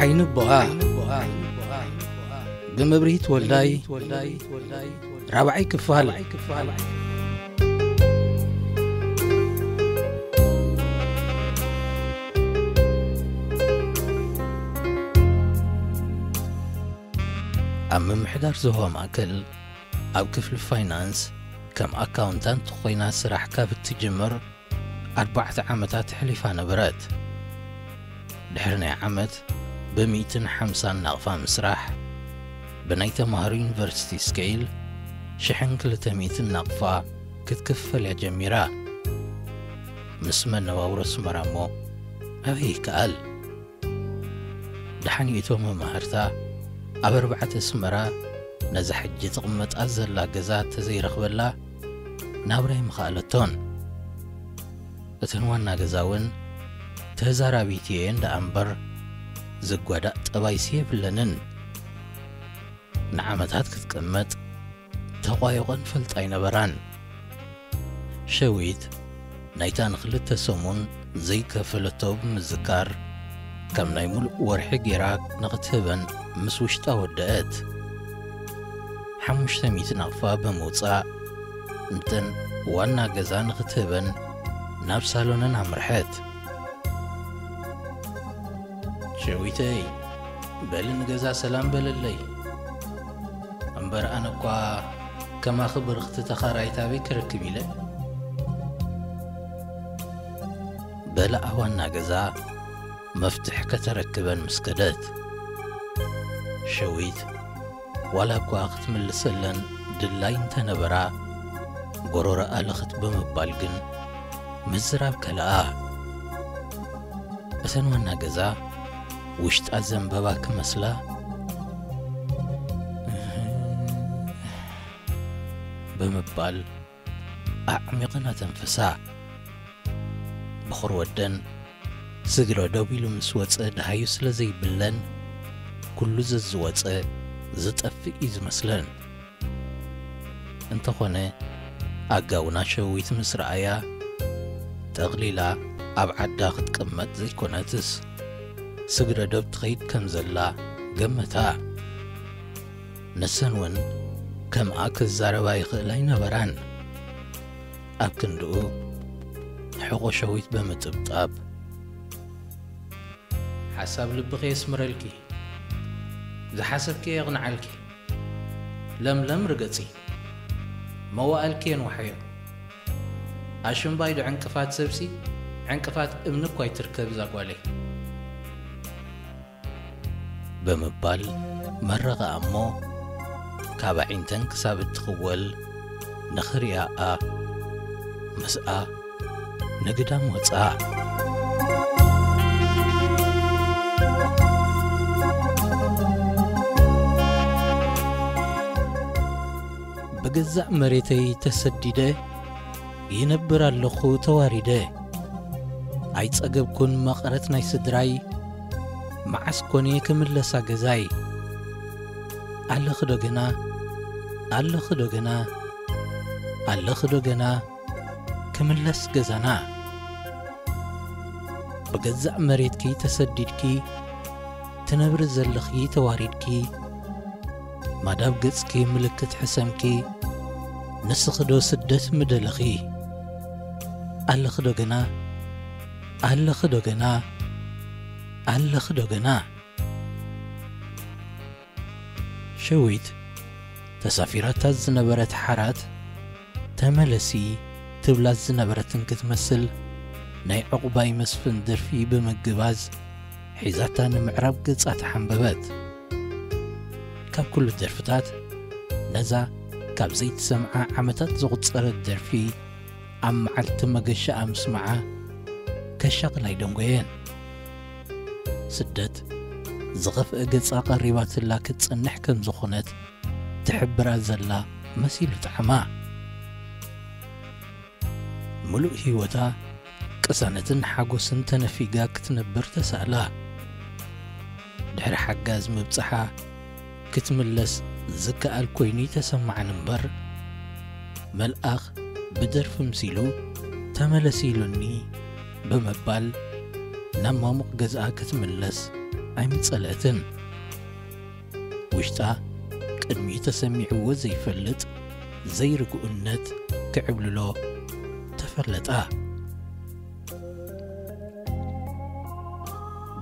ዓይኒ ኣቦኣ ብመብርሂት ወልዳይ ራብዓይ ክፋል። ኣብ ምምሕዳር ዞባ ማእከል ኣብ ክፍሊ ፋይናንስ ከም ኣካውንታንት ኮይና ስራሕ ካብ እትጅምር ኣርባዕተ ዓመታት ኣሕሊፋ ነበረት። ድሕሪ ናይ ዓመት ብሚእትን ሓምሳን ናቕፋ ምስራሕ፣ ብናይ ተማሃሮ ዩኒቨርሲቲ ስኬይል ሽሕን ክልተ ሚእትን ናቕፋ ክትክፈል እያ ጀሚራ። ምስ መነባብሮ ኣስመራ እሞ ኣበይ ይከኣል? ደሓን እቶም መማህርታ ኣብ ኣርባዕተ ኣስመራ ነዛ ሕጂ ትቕመጣ ዘላ ገዛ ተዘይረኽበላ ናብራ ኣይምኸኣለቶን። እተን ዋና ገዛ እውን ተዛራቢት እየን ደኣ እምበር ዝጓዳእ ጠባይሲ የብለንን። ንዓመታት ክትቅመጥ ተቋይቖን ፈልጣ ኣይነበራን። ሸዊት ናይታ ንኽልተ ሰሙን ዘይከፈለቶ ብምዝካር፣ ከም ናይ ሙሉእ ወርሒ ጌራ ንኽትህበን ምስ ውሽጣ ወደአት። ሓሙሽተ ሚእቲ ናቕፋ ብምውጻእ፣ ንተን ዋና ገዛ ንኽትህበን ናብ ሳሎነን ኣምርሐት። ሸዊተይ፣ በሊ ንገዛ ሰላም በለለይ። እምበር ኣነ እኳ ከማኺ ብርኽቲ ተኻራይት ኣበይ ክረክብ ኢለ? በላ ዋና ገዛ መፍትሕ ከተረክበን ምስ ከደት። ሸዊት ዋላ እኳ ክትምልሰለን ድላይ እንተነበራ፣ ጎሮሮኣ ልኽት ብምባል ግን ምዝራብ ከለኣ። እተን ዋና ገዛ ውሽጣ ዘንበባ ክመስላ ብምባል ኣዕሚቐን ኣተንፈሳ። ብኹር ወደን ስግረ ደው ኢሉ ምስ ወጸ ደሃዩ ስለ ዘይብለን፣ ኩሉ ዘዝወጸ ዝጠፍእ እዩ ዝመስለን። እንተኾነ፣ ኣጋውና ሸዊት ምስ ረኣያ፣ ጠቕሊላ ኣብ ዓዳ ክትቅመጥ ዘይኮነትስ፣ ስግረ ደብ ትኸይድ ከም ዘላ ገመታ። ንሰን እውን ከምኣ ክዛረባ ይኽእላ ኣይነበራን። ኣብ ክንድኡ፣ ሕቖ ሸዊት ብምጥብጣብ፣ ሓሳብ ልብኺ የስምረልኪ፣ ዝሓሰብኪ የቕንዓልኪ። ለምለም ርገጺ፣ መዋእልኪ የንውሓዮ። ኣሽምባይ ዶ ዕንቅፋት ሰብሲ፣ ዕንቅፋት እምኒ እኳ ኣይትርከብ እዛ ጓለይ። ብምባል መረቐ እሞ፣ ካብ ኣዒንተን ክሳብ እትኽወል ንኽሪኣኣ ምስኣ ንግዳም ወጻ። ብገዛእ መሬተይ ተሰዲደ ይነብር ኣለኹ ተዋሪደ። ኣይጸገብኩን መቐረት ናይ ስድራይ፣ መዓስ ኮነ ክምለሳ ገዛይ። ኣለኺ ዶ ገና፣ ኣለኺ ዶ ገና፣ ኣለኺ ዶ ገና ክምለስ ገዛና። ብገዛእ መሬትኪ ተሰዲድኪ ትነብሪ ዘለኺ ተዋሪድኪ፣ ማዳብ ገጽኪ ምልክት ሕሰምኪ፣ ንስኺ ዶ ስደት ምደለኺ? ኣለኺ ዶ ገና? ኣለኺ ዶ ገና? ኣለኺ ዶ ገና? ሸዊት ተሳፊራታ ዝነበረት ሓራት፣ "ተመለሲ" ትብላ ዝነበረትን ክትመስል፣ ናይ ዕቑባይ መስፍን ደርፊ ብምግባዝ ሒዛታ ንምዕራብ ገጻ ተሓንበበት። ካብ ኩሉ ደርፍታት፣ ነዛ ካብ ዘይትሰምዓ ዓመታት ዘቑጸረት ደርፊ ኣብ መዓልቲ መገሻኣ ምስማዓ፣ ከሻቕላ ኣይደንጎየን። ስደት ዝኸፍአ ገጻ ቀሪባትላ ክትጸንሕ ከም ዝኾነት ትሕብራ ዘላ መሲሉ ጠዓማ። ምሉእ ህይወታ ቅሳነትን ሓጎስን ተነፊጋ ክትነብር ተሳእላ። ድሕሪ ሓጋዝ ምብጽሓ ክትምለስ ዝከኣል ኮይኑ ይተሰማዓን እምበር፣ መልኣኽ ብደርፊ ምሲሉ "ተመለስ ኢሉኒ" ብምባል ናብ ማሙቕ ገዝኣ ክትምለስ ኣይምጸልአትን። ውሽጣ ቅድሚኡ ተሰሚዕዎ ዘይፈልጥ ዘይርግኡነት ክዕብልሎ ተፈለጣ።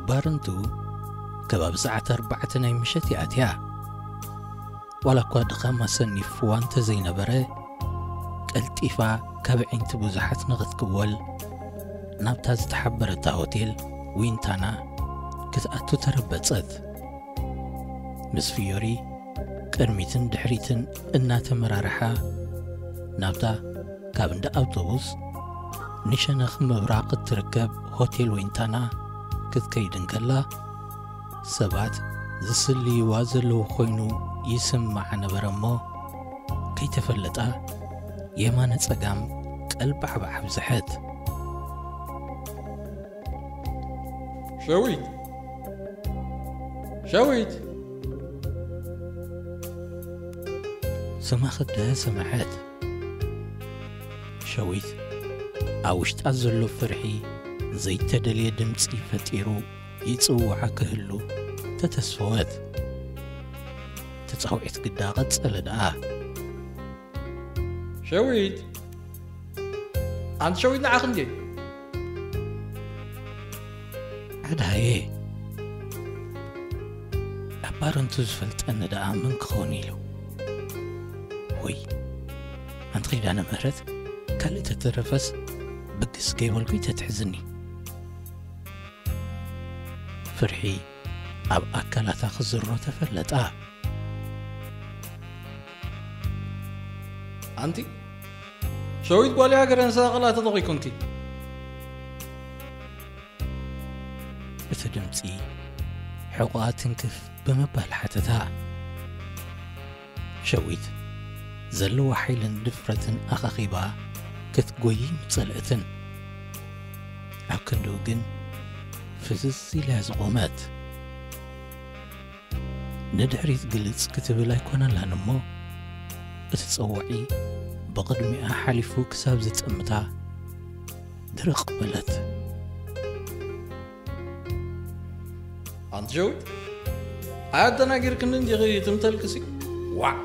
ባርንቱ ከባቢ ሰዓት ኣርባዕተ ናይ ምሸት ይኣትያ። ዋላ እኳ ድኻም ኣሰኒፍዋ እንተዘይነበረ፣ ቀልጢፋ ካብ ዕንቲ ብዙሓት ንኽትክወል ናብታ ዝተሓበረታ ሆቴል ዊንታና ክትኣቱ ተረበጸት። ምስ ፍዮሪ ቅድሚትን ድሕሪትን እናተመራርሓ ናብታ ካብ እንዳ ኣውቶቡስ ንሸነኽ ምብራቕ እትርከብ ሆቴል ዊንታና ክትከይድ እንከላ፣ ሰባት ዝስልይዋ ዘለዉ ኮይኑ ይስምዓ ነበረ እሞ፣ ከይተፈለጣ የማነ ጸጋም ቀልባዕባዕ ኣብዝሐት። ሸዊት! ሸዊት! ስማ ክደ ሰምዐት። ሸዊት ኣብ ውሽጣ ዘሎ ፍርሒ ዘይተደልየ ድምጺ ፈጢሩ ይጽውዓ ክህሉ ተተስፈወት። ተጻውዒት ግዳ ቀጸለ ደኣ። ሸዊት! ኣንቲ ሸዊት ንዓኺ እንድየ። ኣድሃየ፣ ኣብ ባረንቱ ዝፈልጠኒ ደኣ መን ክኸውን ኢሉ? ወይ ኣንቲ ኪዳነ ምህረት፣ ካልእ ተተረፈስ ብግስ ከይበልኩ ተትሕዝኒ። ፍርሒ ኣብ ኣካላታ ክዝሮ ተፈለጣ። ኣንቲ ሸዊት ጓል ሃገረን ሳቕላ ተተኺኮንኪ። እቲ ድምጺ ሕቖኣ ትንክፍ ብምባል ሓተታ። ሸዊት ዘለዋ ሓይልን ድፍረትን ኣኻኺባ ክትጎዪ ምጸልእትን። ኣብ ክንድኡ ግን ፍዝዝ ኢላ ዝቖመት። ንድሕሪት ግልጽ ክትብል ኣይኮነላን እሞ፣ እቲ ጸዋዒ ብቕድሚኣ ሓሊፉ ክሳብ ዝጥምታ ድርቕ በለት። ኣንቲ ሸዊት፣ ኣያደናጊርክኒ እንዲኺ ትምተልክሲ? ዋዕ!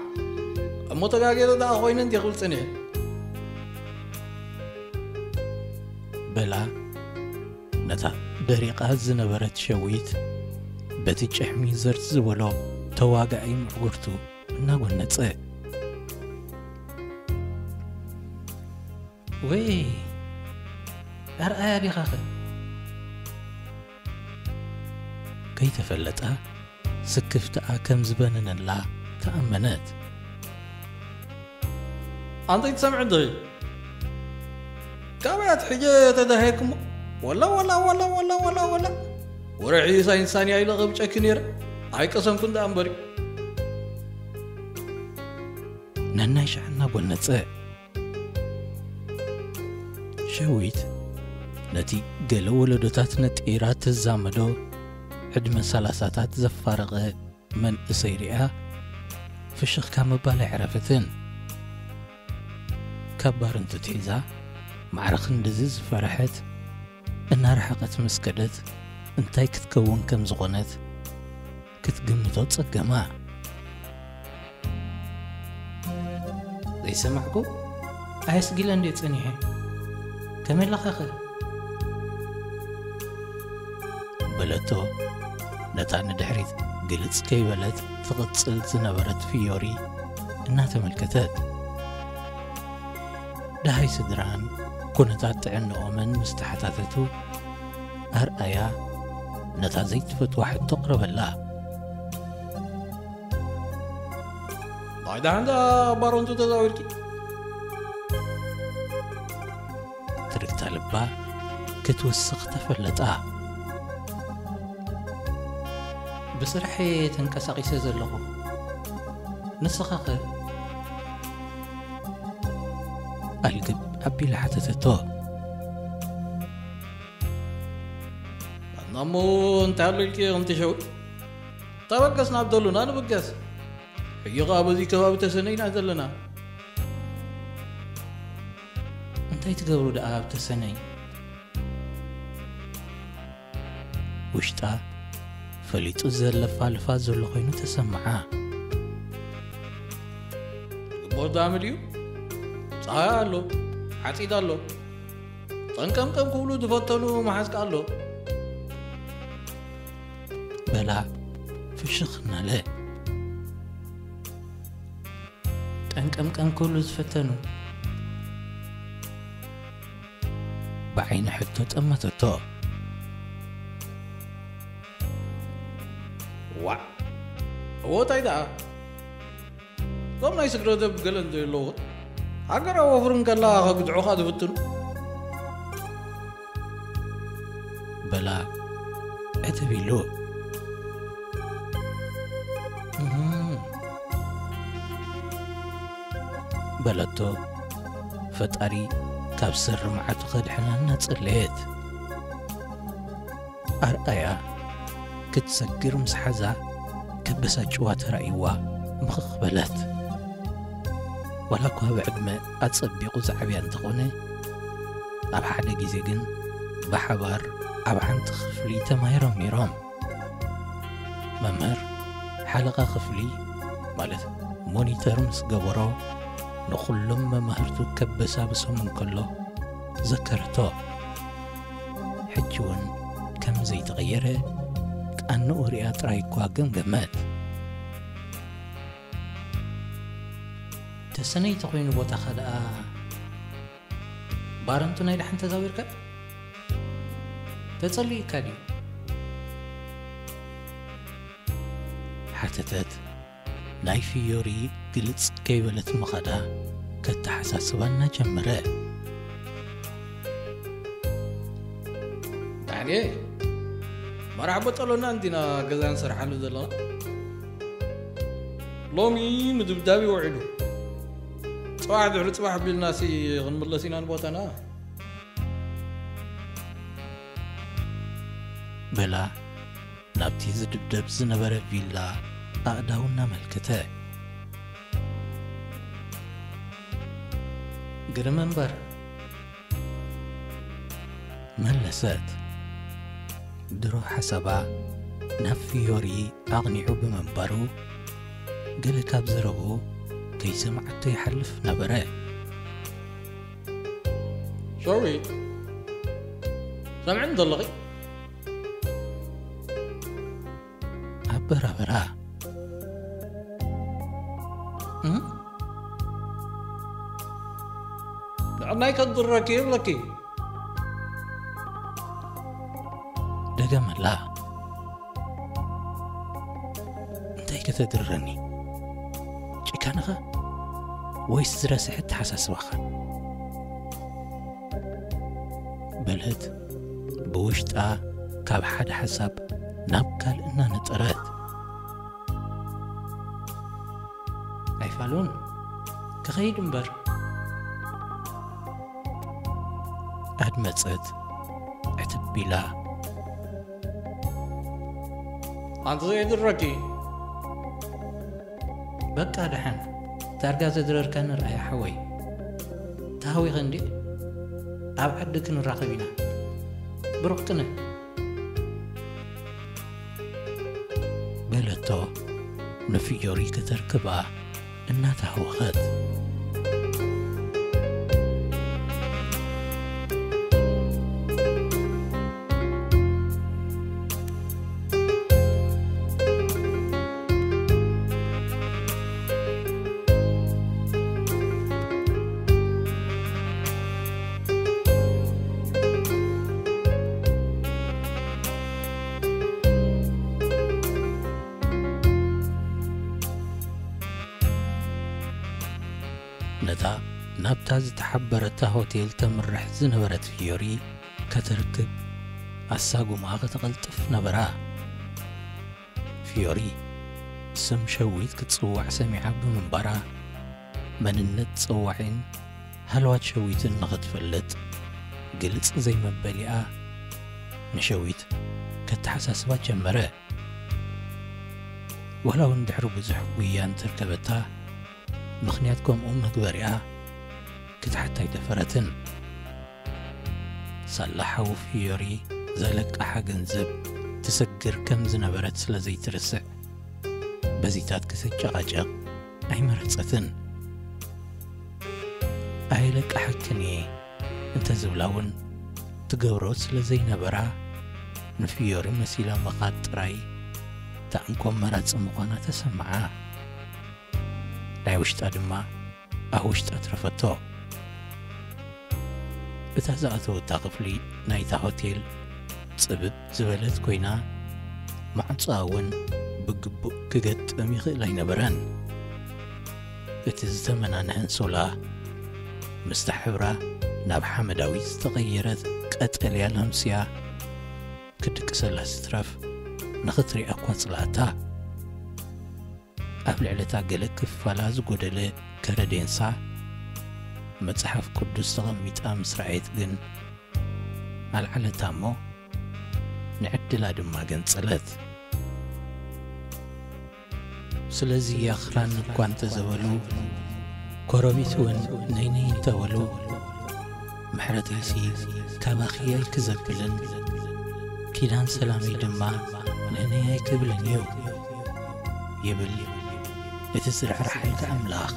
እሞ ተጋጌረ ደኣ ኮይነ እንዲኺ ክብል ጸኒሐ። በላ ነታ ደሪቓ ዝነበረት ሸዊት በቲ ጭሕሚ ዘርት ዝበሎ ተዋጋኢ ምዕጉርቱ እናጎነጸ። ወይ ኣርኣያ ዲኻኸ? ከይተፈለጣ ስክፍታኣ ከም ዝበነነላ ተኣመነት። ኣንተይ ትሰምዕ እንዲኺ? ካበይ ኣትሒጀ ተዳሂርኩሞ? ወላ፣ ወላ፣ ወላ፣ ወላ፣ ወላ፣ ወላ። ወርሒ ሳይንሳንያ ኢለ ከብጨኪ ነይረ። ኣይቀሰንኩን ደኣ እምበሪ። ነናይ ሻዕ እናጎነጸ። ሸዊት ነቲ ገለ ወለዶታት ነጢራ ትዛመዶ ዕድመ ሰላሳታት ዘፋረቐ መንእሰይ ሪኣ ፍሽኽ ካብ ምባል ኣይዕረፈትን። ካብ ባርንቱ ትሒዛ ማዕረ ክንድዚ ዝፈረሐት፣ እናረሓቐት ምስ ከደት እንታይ ክትከውን ከም ዝኾነት ክትግምቶ ጸገማ። ዘይሰማዕኩ ኣየስጊለ እንዴ ጸኒሐ። ከመይ ኣለኻኸ? በለቶ ነታ ንድሕሪት ግልጽ ከይበለት ትቕጽል ዝነበረት ፍዮሪ እናተመልከተት። ደሃይ ስድራን ኩነታት ጥዕንኦምን ምስ ተሓታተቱ፣ ኣርኣያ ነታ ዘይትፈትዋ ሕቶ ኣቕረበላ። ናይ ደሓን ደኣ ባሮንቱ ተዛዊርኪ? ትርግታ ልባ ክትውስኽ ተፈለጣ። ብስራሕ እየ ተንቀሳቒሰ ዘለኹ። ንስኻኸ? ኣልግብ ኣቢላ ሓተተቶ። እና እሞ እንታይ ኣሎ ኢልኪ ከምቲ ሸዊት? ተበገስ ናብ ደሉና ንብገስ። ሕጂ ኸኣ በዚ ከባቢ ተሰነይ ኢና ዘለና። እንታይ ትገብሩ ደኣ ኣብ ተሰነይ? ውሽጣ ፈሊጡ ዘለፋልፋ ዘሎ ኮይኑ ተሰምዓ። ግቦ ዳምል እዩ። ፀሃይ ኣሎ፣ ዓፂድ ኣሎ፣ ጠንቀምቀም ክብሉ ዝፈተኑ መሓዝካ ኣሎ። በላ ፍሽኽ እናለ። ጠንቀምቀም ክብሉ ዝፈተኑ? ብዓይኒ ሕቶ ጠመተቶ። ዋዕ! እዎ፣ እንታይ ደኣ? እዞም ናይ ስግረ ደብ ገለ እንዘየለዎ፣ ሃገር ኣዋፍር እንከላ ከግድዑኻ ዝፍትኑ? በላ ዕትብ ኢሉ። እህም። በለቶ። ፈጣሪ ካብ ሰሪ መዓቱ ከድሕነና ጸለየት። ኣርኣያ ክትሰግር ምስ ሓዛ ከበሳጭዋ ተራእይዋ ምኽኽ በለት። ዋላ እኳ ብዕድመ ኣጸቢቑ ዝዓብያ እንተኾነ፣ ኣብ ሓደ ግዜ ግን ብሓባር ኣብ ሓንቲ ክፍሊ ተማሂሮም ነይሮም። መምህር ሓለቓ ክፍሊ፣ ማለት ሞኒተር ምስ ገበሮ፣ ንኹሎም መማህርቱ ከበሳብሶም እንከሎ ዘከረቶ። ሕጂ እውን ከም ዘይተቐየረ፣ ቃንኡ ሪኣ ጥራይ እኳ ገምገመት። ተሰነይ ተኾይኑ ቦታኻ ደኣ ባረንቱ ናይ ደሓን ተዛዊርከ? ተጸሊእካ ድዩ? ሓተተት። ናይ ፍዮሪ ግልጽ ከይበለት ምኻዳ ከተሓሳስባና ጀመረ። ዳሕኔ መራሕ በጠሎና እንዲና ገዛ ንሰርሓሉ ዘለና። ሎሚ ምድብዳብ ይውዕሉ። ጽባሕ ድሕሪ ጽባሕ ቢልናሲ ክንምለስ ኢና ንቦታና። በላ ናብቲ ዝድብደብ ዝነበረ ቪላ ኣእዳው እናመልከተ። ግርም እምበር፣ መለሰት። ድሮ ሓሳባ ናብ ፍዮሪ ኣቕኒዑ ብምንባሩ፣ ገለ ካብ ዘረብኡ ከይሰማዓቶ ይሓልፍ ነበረ። ሸዊት፣ ሰምዕኒ ዘለኺ? ኣበራብራ። እም? ንዕናይ ከድረኪ ይብለኪ። ደገመላ። እንታይ ከተድርረኒ? ጭካንኻ ወይስ ዝረስሐ ኣተሓሳስባኻ? በለት ብውሽጣ ካብ ሓደ ሓሳብ ናብ ካልእ እናነጠረት። ኣይፋሉን፣ ክኸይድ እምበር። ኣድመጸት ዕትብ ኢላ። ኣንተ ዘየድረኪ። በቃ ደሓን፣ ዳርጋ ዘድረርካኒ ርኣያ ሓወይ። ተሃዊኸ እንዴ? ኣብ ዓዲ ክንራኸብ ኢና። ብሩኽ ቅነ። በለቶ ንፍዮሪ ከተርክባ እናተሃወኸት። ነታ ናብታ ዝተሓበረታ ሆቴል ተምርሕ ዝነበረት ፍዮሪ ከተርክብ ኣሳጉማ ከተቐልጥፍ ነበራ። ፍዮሪ ስም ሸዊት ክትጽዋዕ ሰሚዓ ብምንባራ፣ መንነት ጸዋዒን ሃለዋት ሸዊትን ንኽትፈልጥ ግልጽ ዘይመበሊኣ ንሸዊት ከተሓሳስባ ጀመረ። ዋላ እውን ድሕሪ ብዙሕ ጉያ እንተርከበታ፣ ምኽንያት ከምኡ ምግበሪኣ ክትሓታ ኣይደፈረትን። ሳላ ሓው ፍዮሪ ዘለቃሓ ገንዘብ እቲ ትሰግር ከም ዝነበረት ስለ ዘይትርስዕ፣ በዚታት ክትጨቓጨቕ ኣይመረጸትን። ኣየለቃሓክን እየ እንተ ዝብላ እውን ትገብሮ ስለ ዘይነበራ፣ ንፍዮሪ መሲላ ምኻድ ጥራይ ተኣንኮ መራጺ ምዃና ተሰምዓ። ናይ ውሽጣ ድማ ኣብ ውሽጣ ትረፈቶ። እታ ዝኣተወታ ክፍሊ ናይታ ሆቴል ጽብብ ዝበለት ኮይና፣ ማዕጾኣ እውን ብግቡእ ክገጥም ይኽእል ኣይነበረን። እቲ ዝተመናንሐ ኣንሶላ ምስታ ሕብራ ናብ ሓመዳዊ ዝተቐየረት ቀጠልያ ላምስያ ክድቅሰላ ዝትረፍ ንኽትሪኣ እኳ ጽላእታ። ኣብ ልዕሊ እታ ገለ ክፋላ ዝጎደለ ከረዴንሳ መጽሓፍ ቅዱስ ተቐሚጣ ምስ ረኣየት ግን ኣልዓለታ እሞ ንዕድላ ድማ ገንጸለት። ስለዚ ኣኽራን እኳ እንተዘበሉ፣ ኮረቢት እውን ነይነይ እንተበሉ፣ ምሕረተይሲ ካባኺ ኣይክዘብልን፣ ኪዳን ሰላመይ ድማ ንእነይ ኣይክብልን እዩ ይብል እቲ ዝርሕርሓልካ ኣምላኽ።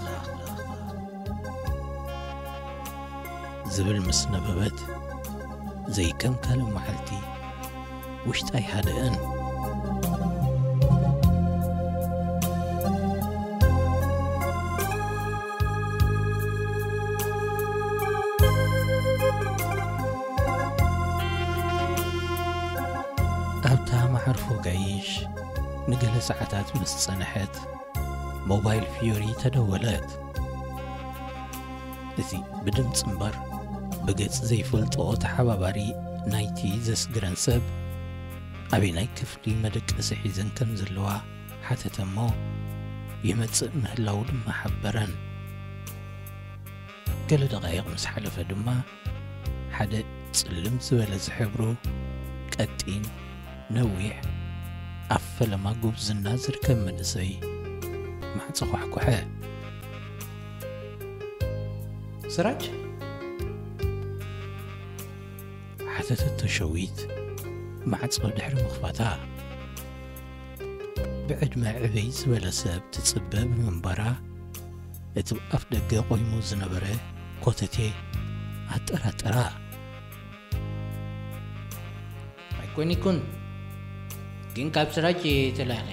ዝብል ምስ ነበበት፣ ዘይከም ካልእ መዓልቲ ውሽጣ ኣይሃደአን። ኣብታ መዓርፎ ጋይሽ ንገለ ሰዓታት ምስ ጸንሐት፣ ሞባይል ፊዮሪ ተደወለት። እዚ ብድምጺ እምበር ብገጽ ዘይፈልጦ ተሓባባሪ ናይቲ ዘስግረን ሰብ፣ ኣበየናይ ክፍሊ መደቀሲ ሒዘን ከም ዘለዋ ሓተተ እሞ፣ ይመጽእ ምህላዉ ድማ ሓበረን። ገለ ደቓይቕ ምስ ሓለፈ ድማ፣ ሓደ ጽልም ዝበለ ዝሕብሩ ቀጢን፣ ነዊሕ፣ ኣብ ፈለማ ጉብዝና ዝርከብ መንእሰይ ማዕጾ ኳሕኩሐ። ስራጅ? ሓተተቶ ሸዊት ማዕጾ ድሕሪ ምኽፋታ። ብዕድመ ዕብይ ዝበለ ሰብ ትጽበ ብምንባራ፣ እቲ ኣፍ ደገ ቆይሙ ዝነበረ ኮተቴ ኣጠራጠራ። ኣይኮን ይኩን፣ ግን ካብ ስራጅ ተላኺ።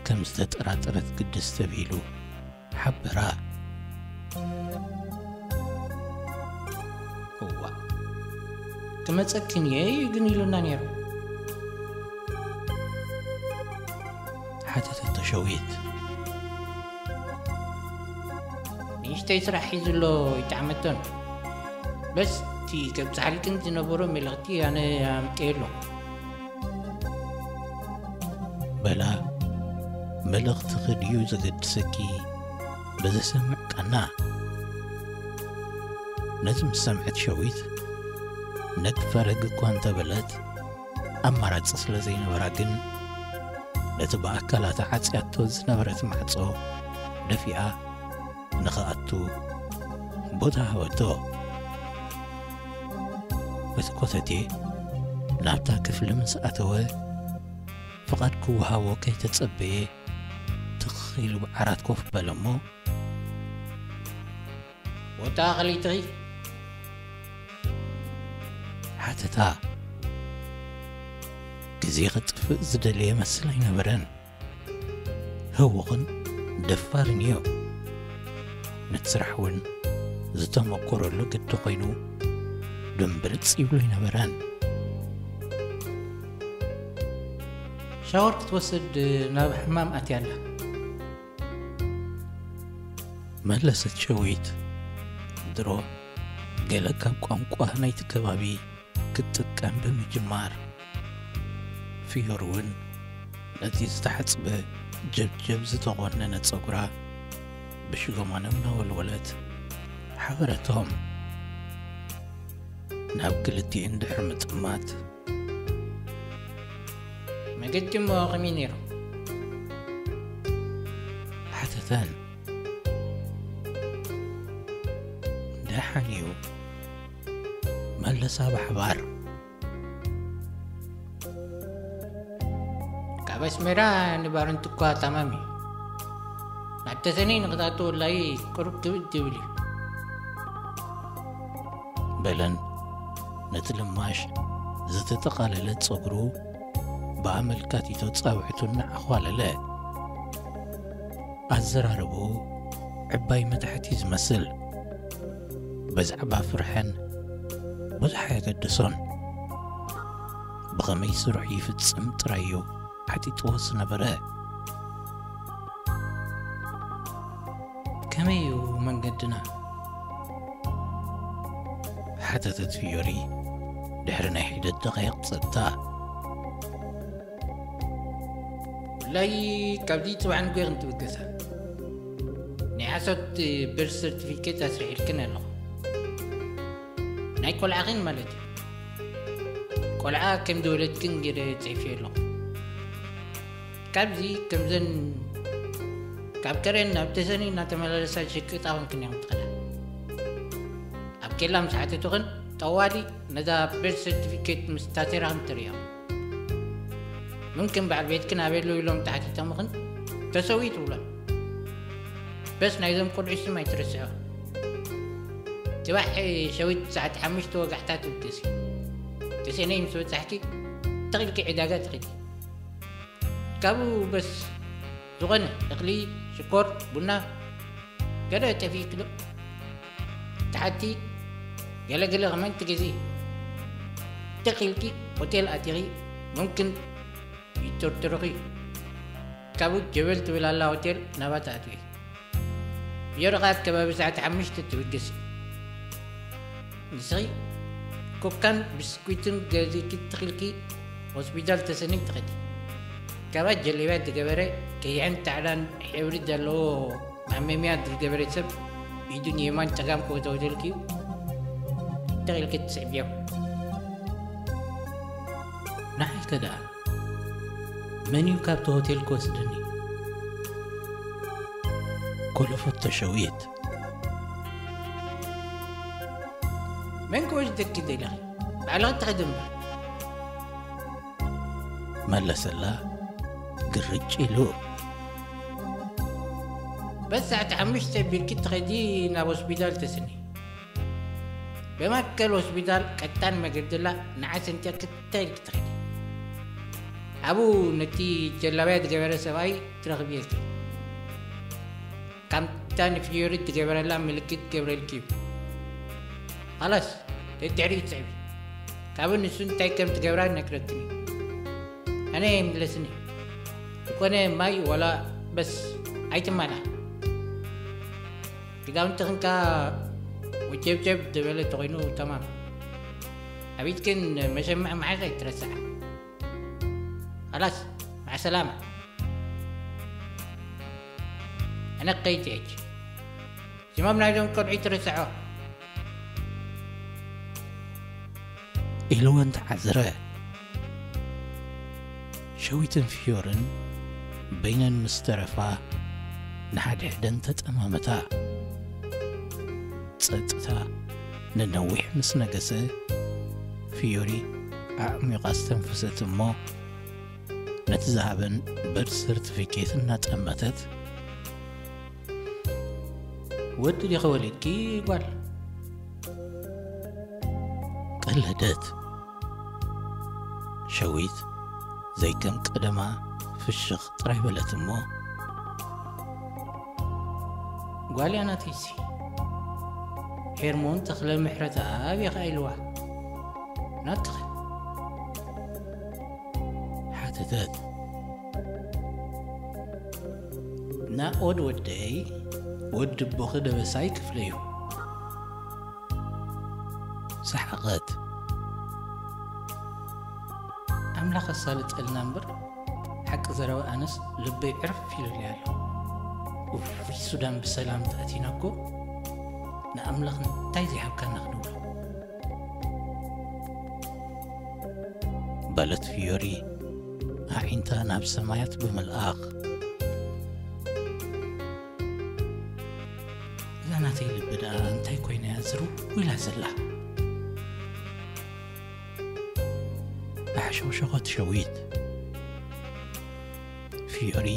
ከም ዝተጠራጠረት ግድስ ተቢሉ ሓበራ። እዋ፣ ክመጸክን እየ እዩ ግን ኢሉና ነይሩ። ሓተተቶ ሸዊት። ንእሽተይ ስራሕ ሒዙ ኣሎ፣ ይጠዓመቶን። በስ፣ እቲ ከብጽሓልክን ዝነበሮ መልእኽቲ ኣነ ኣምጤ ኣለኹ። በላ፣ መልእኽትኺ ድዩ ዘገድሰኪ? ብዘሰምዕ ቃና። ነዚ ምስ ሰምዐት ሸዊት፣ ነግ ፈረግ እኳ እንተበለት፣ ኣማራጺ ስለ ዘይነበራ ግን፣ ነቲ ብኣካላታ ዓጽያቶ ዝነበረት ማዕጾ ደፊኣ ንኽኣቱ ቦታ ሃበቶ። እቲ ኮተቴ ናብታ ክፍሊ ምስ ኣተወ፣ ፍቓድ ክወሃቦ ከይተጸበየ፣ ትኽ ኢሉ ብዓራት ኮፍ በለ እሞ፣ ቦታ ኣኽሊትኺ? ሓተታ። ግዜ ኸጥፍእ ዝደለየ መስል ኣይነበረን። ህውኽን ደፋርን እዩ። ነቲ ስራሕ እውን ዝተመኮረሉ ግዲ ኮይኑ ድምብርጽ ይብሎ ኣይነበረን። ሻወር ክትወስድ ናብ ሕማም ኣትያ ኣላ። መለሰት ሸዊት። ድሮ ገለ ካብ ቋንቋ ናይቲ ከባቢ ክትጥቀም ብምጅማር፣ ፍዮር እውን ነቲ ዝተሓጽበ ጀብጀብ ዝተቖነነ ጸጉራ ብሽጎማኖም እናወልወለት ሓበረቶም። ናብ ክልቲኤን ድሕሪ ምጥማት፣ መገዲ እሞ ከመይ ነይሩ? ሓተተን። ደሓን እዩ፣ መለሳ ብሓባር። ኣብ ኣስመራ ንባረንቱ እኳ ታማሚ እዩ። ናብ ተሰነይ ንኽትኣቱ ወላሂ ቅሩብ ክብድ ትብል እዩ። በለን ነቲ ልማሽ ዝተጠቓለለ ጸጉሩ ብኣመልካቲቶ ጻውዒቱ እናኣዃለለ። ኣዘራርባኡ ዕባይ መታሕት እዩ ዝመስል። ብዛዕባ ፍርሐን ብዙሕ ኣየገድሶን። ብኸመይ ስርሑ ይፍጽም ጥራይ እዩ ዓጢጥዎ ዝነበረ። ከመይ እዩ መንገድና? ሓተተት ፍዮሪ ድሕሪ ናይ ሒደት ደቓይቕ ጸጥታ። ብፍላይ ካብዚ ጽባሕ ንግሆ ክንትብገሳ። ናይ ሓሶት በርዝ ሰርቲፊኬት ኣስሪሕልክን ኣለኹ። ናይ ቆልዓኽን ማለት እዩ። ቆልዓ ከም ዝወለድክን ገለ ጽሒፈዮ ኣለኹ። ካብዚ ከምዘን ካብ ከረን ናብ ተሰኒ እናተመላለሳ ዝሽቅጣ ኮንክን እዮም ትኸዳ። ኣብ ኬላ ምስ ሓተቱኽን ጠዋሊ ነዛ በርዝ ሰርቲፊኬት ምስ ታሴራ ከም ትርእዮ። ምምክን በዓል ቤትክን ኣበይ ኣሎ ኢሎም ተሓቲቶምኽን ተሰዊኡ ትብሎን። በስ ናይዞም ቆልዑ ስም ኣይትረስዖ። ጽባሕ ሸዊት ሰዓት ሓሙሽተ ወጋሕታ ትብገሲ። ተሰነይ ምስ በጻሕኪ ተኺልኪ ዕዳጋ ትኸዲ። ካብኡ በስ ዝኾነ እኽሊ፣ ሽኮር፣ ቡና ገለ ጠፊእኪ ዶ ትሓቲ? ገለገለ ከማን ትገዚ። ተኺልኪ ሆቴል ኣቲኺ ምምክን ይጥርጥሩኺ። ካብኡ ጀበል ትብል ኣላ ሆቴል ናባ ትኣትዊ። ፍዮሪ ኸኣ ኣብ ከባቢ ሰዓት ሓሙሽተ ትብገሲ። ንስኺ ኮካን ብስኩትን ገዚእኪ ተኺልኪ ሆስፒታል ተሰኒ ትኸዲ። ካባ ጀለብያ ዝገበረ ቀይሕን ጻዕዳን ሕብሪ ዘለዎ መሓመምያ ዝገበረ ሰብ ኢዱ ንየማን ጸጋም ክወተውተልኪ እዩ። ተኺልኪ ትስዕብዮ። ንዓይከ ደኣ መን እዩ ካብቲ ሆቴል ክወስደኒ? ኮለፎቶ ሸዊት። መን ክወስደኪ ደለኺ? ባዕልኺ ትኸዲ እምበር። መለሰላ ግርጭ ኢሉ። በስ ሰዓት ሓሙሽተ ቢልኪ ትኸዲ ናብ ሆስፒታል ተስኒ። ብማእከል ሆስፒታል ቀጣን መገዲ ኣላ፣ ንዓ ሰንቲያ ክልተ ኢልኪ ትኸዲ። ኣብኡ ነቲ ጀላብያ ዝገበረ ሰብኣይ ትረኽብዮ ኢኺ። ከምታ ንፍዮሪ ትገበረላ ምልክት ገብረልኪ እዩ። ኻላስ፣ ደድሕሪኡ ትስዕቢ። ካብኡ ንሱ እንታይ ከም ትገብራ ይነግረክን እዩ። ኣነ ይምለስኒ። ዝኾነ ማይ ዋላ በስ ኣይትማልኣ። ክዳውንትኽን ከኣ ወጀብጀብ ዝበለ ተኾይኑ ተማም። ኣብ ኢድክን መሸማዕ መሓዝ ኣይትረስዓ። ኻላስ፣ ማዕሰላማ። ኣነ ክኸይድ እየ ሕጂ። ሽሞም ናይዞም ቆልዑ ኣይትረስዖ። ኢሉወን ተዓዝረ። ሸዊትን ፍዮርን በይነን ምስ ተረፋ ንሓድሕደን ተጠማመታ። ጸጥታ ንነዊሕ ምስ ነገሰ ፍዮሪ ኣዕሚቓ ኣስተንፈሰት እሞ ነቲ ዝሃበን በርዝ ሰርቲፊኬት እናጠመተት፣ "ወዲ ዲኺ ወሊድኪ ጓል?" ቀለደት። ሸዊት ዘይከም ቀደማ ፍሽኽ ጥራይ በለት እሞ፣ "ጓል እያ ናተይሲ፣ ሄርሞን ተኽለ ምሕረተኣብ እየ ኸኣ ኢልዋ። ናትኺ?" ሓተተት። "ናኦድ ወደይ፣ ወዲ ኣቦኺ ደበሳይ ክፍለ እዩ።" ሰሓቐት። "ኣምላኽ ኣሳልጠልና እምበር፣ ሓቂ ዘረባ ኣነስ ልበይ ዕርፍ ኢሉለይ ኣሎ። እፎይ፣ ሱዳን ብሰላም ተኣቲና እኮ፣ ንኣምላኽ እንታይ ዘይሃብካና ክንብሎ?" በለት ፍዮሪ ኣዒንታ ናብ ሰማያት ብምልኣኽ። "እዛ ናተይ ልቢ ደኣ እንታይ ኮይና እያ ዝርው ኢላ ዘላ?" ኣሕሸውሸኸት ሸዊት። ፊዮሪ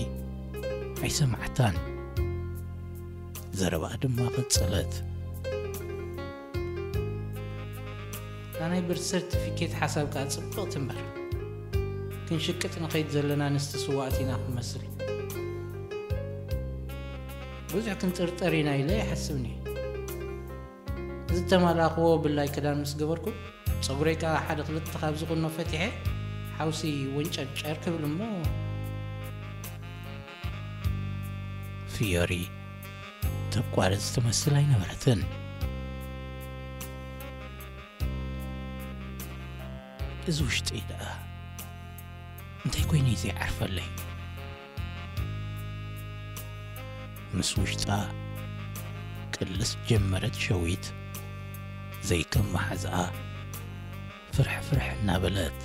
ኣይሰማዕታን። ዘረባኣ ድማ ቀጸለት። እታ ናይ ብርት ሰርቲፊኬት ሓሳብ ከኣ ጽብቕቲ እምበር፣ ክንሽቅጥ ንኸይድ ዘለና ኣንስቲ ስዋኣት ኢና ክንመስል። ብዙሕ ክንጥርጠር ኢና ኢለ ይሓስብኒ። ዝተማላኽዎ ብላይ ክዳን ምስ ገበርኩ፣ ጸጉረይ ከኣ ሓደ ክልተ ካብዚ ቁኖ ፈቲሐ፣ ሓውሲ ወንጨርጨር ክብል እሞ፣ ፊዮሪ ተቋርጽ ትመስል ኣይነበረትን። እዚ ውሽጢ ደኣ እንታይ ኮይኑ እዩ ዘይዓርፈለይ? ምስ ውሽጣ ቅልስ ጀመረት ሸዊት። ዘይከም መሓዝኣ ፍርሕ ፍርሕ እናበለት፣